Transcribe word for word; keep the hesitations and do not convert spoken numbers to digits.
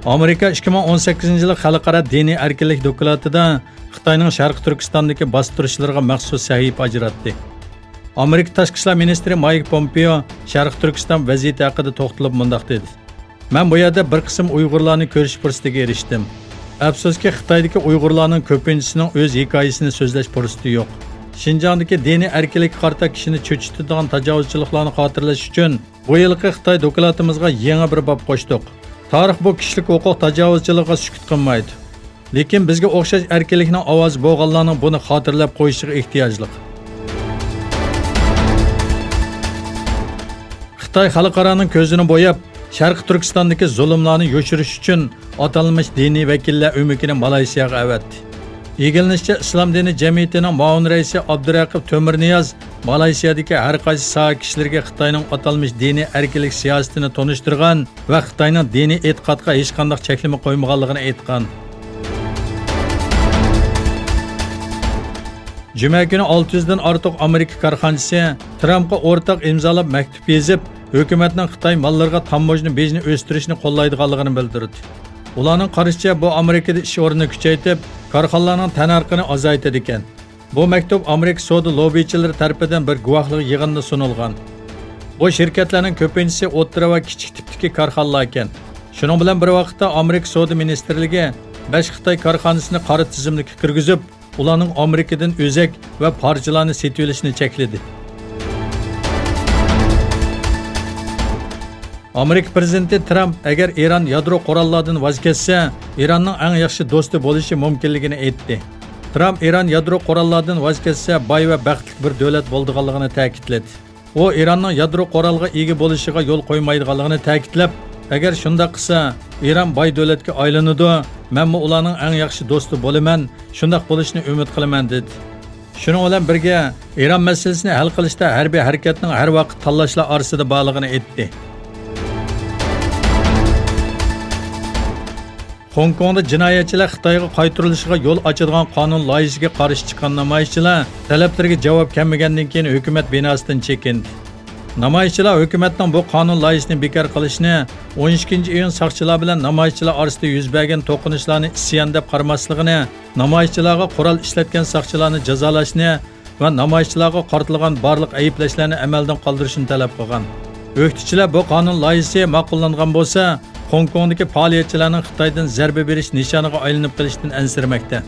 ئامېرىكا ئىككى مىڭ ئون سەككىزىنچى يىلى خەلقئارا دىنىي ئەركىنلىك دوكلاتىدا خىتاينىڭ شەرقىي تۈركىستاندىكى باستۇرۇشلىرىغا مەخسۇس سەھىپە ئاجراتتى. ئامېرىكا تاشقى ئىشلار مىنىستىرى مايك پومپېئو شەرقىي تۈركىستان ۋەزىيىتى ھەققىدە توختىلىپ مۇنداق دېدى: مەن بۇ يەردە بىر قىسىم ئۇيغۇرلارنى كۆرۈش پۇرسىتىگە ئېرىشتىم. ئەپسۇسكى، خىتايدىكى ئۇيغۇرلارنىڭ كۆپىنچىسىنىڭ ئۆز ھېكايىسىنى سۆزلەش پۇرسىتى يوق. شىنجاڭدىكى دىنىي ئەركىنلىككە قارىتا كىشىنى چۆچۈتىدىغان تاجاۋۇزچىلىقلارنى خاتىرىلەش ئۈچۈن، بۇ يىلقى خىتاي دوكلاتىمىزغا يېڭى بىر باب قوشتۇق. تارىخ بۇ كىشىلىك ھوقۇق تاجاۋۇزچىلىقىغا سۈكۈت قىلمايدۇ. لېكىن بىزگە ئوخشاش ئەركىنلىكنىڭ ئاۋازى بولغانلارنىڭ بۇنى خاتىرىلەپ قويۇشىغا ئېھتىياجلىق. خىتاي خەلقئارانىڭ كۆزىنى بوياپ، شەرقىي تۈركىستاندىكى زۇلۇملارنى يوشۇرۇش ئۈچۈن ئاتالمىش دىنىي ۋەكىللەر ئۆمىكىنى مالايسىياغا ئەۋەتتى. ئىگىلىنىشىچە، ئىسلام دىنى جەمئىيىتىنىڭ مۇئاۋىن رەئىسى ئابدۇرەقىپ تۆمۈرنىياز مالايسىيادىكى ھەر قايسى ساھە كىشىلىرىگە خىتاينىڭ ئاتالمىش دىنىي ئەركىنلىك سىياسىتىنى تونۇشتۇرغان ۋە خىتاينىڭ دىنىي ئېتىقادقا ھېچقانداق چەكلىمە قويمىغانلىقىنى ئېيتقان. جۈمە كۈنى ئالتە يۈزدىن ئارتۇق ئامېرىكا كارخانىچىسى ترامپقا ئورتاق ئىمزالاپ مەكتۇپ يېزىپ، ھۆكۈمەتنىڭ خىتاي ماللىرىغا تاموژنا بېجىنى ئۆستۈرۈشنى قوللايدىغانلىقىنى بىلدۈردى. ئۇلارنىڭ قارىشىچە، بۇ ئامېرىكىدا ئىش ئورنىنى كۈچەيتىپ، كارخانىلارنىڭ تەننەرخىنى ئازايتىدىكەن. بۇ مەكتۇپ ئامېرىكا سودا لوببىچىلىرى تەرىپىدىن بىر گۇۋاھلىق يىغىنىدا سۇنۇلغان. بۇ شىركەتلەرنىڭ كۆپىنچىسى ئوتتۇرا ۋە كىچىك تىپتىكى كارخانىلاركەن. شۇنىڭ بىلەن بىر ۋاقىتتا، ئامېرىكا سودا مىنىستىرلىكى بەش خىتاي كارخانىسىنى قارا تىزىملىككە كىرگۈزۈپ، ئۇلارنىڭ ئامېرىكىدىن ئۆزەك ۋە پارچىلارنى سېتىۋېلىشىنى چەكلىدى. ئامېرىكا پىرېزىدېنتى ترامپ ئەگەر ئىران يادرو قوراللاردىن ۋاز كەچسە، ئىراننىڭ ئەڭ ياخشى دوستى بولۇشى مۇمكىنلىكىنى ئېيتتى. ترامپ ئىران يادرو قوراللاردىن ۋاز كەچسە، باي ۋە بەختلىك بىر دۆلەت بولىدىغانلىقىنى تەكىتلىدى. ئۇ ئىراننىڭ يادرو قورالغا ئىگە بولۇشىغا يول قويمايدىغانلىقىنى تەكىتلەپ، ئەگەر شۇنداق قىلسا، ئىران باي دۆلەتكە ئايلىنىدۇ، مەنمۇ ئۇلارنىڭ ئەڭ ياخشى دوستى بولىمەن، شۇنداق بولۇشىنى ئۈمىد قىلىمەن، دېدى. شۇنىڭ بىلەن بىرگە، ئىران مەسىلىسىنى ھەل قىلىشتا ھەربىي ھەرىكەتنىڭ ھەر ۋاقىت تاللاشلار ئارىسىدا بارلىقىنى ئېيتتى. خوڭكوڭدا جىنايەتچىلەر خىتايغا قايتۇرۇلۇشىغا يول ئاچىدىغان قانۇن لايىھىسىگە قارشى چىققان نامايىشچىلار تەلەپلىرىگە جاۋاب كەلمىگەندىن كېيىن ھۆكۈمەت بىناسىدىن چېكىندى. نامايىشچىلار ھۆكۈمەتنىڭ بۇ قانۇن لايىھىسىنى بىكار قىلىشنى، ئون ئىككىنچى ئىيۇن ساقچىلار بىلەن نامايىشچىلار ئارىسىدا يۈز بەرگەن توقۇنۇشلارنى ئىسيان دەپ قارىماسلىقىنى، نامايىشچىلارغا قورال ئىشلەتكەن ساقچىلارنى جازالاشنى، ۋە نامايىشچىلارغا قارىتىلغان بارلىق ئەيىبلەشلەرنى ئەمەلدىن قالدۇرۇشنى تەلەپ قىلغان. ئۆكتىچىلەر بۇ قانۇن لايىھىسى ماقۇللانغان بولسا، خوڭكوڭدىكى پائالىيەتچىلەرنىڭ خىتايدىن زەربە بېرىش نىشانىغا ئايلىنىپ قېلىشتىن ئەنسىرىمەكتە.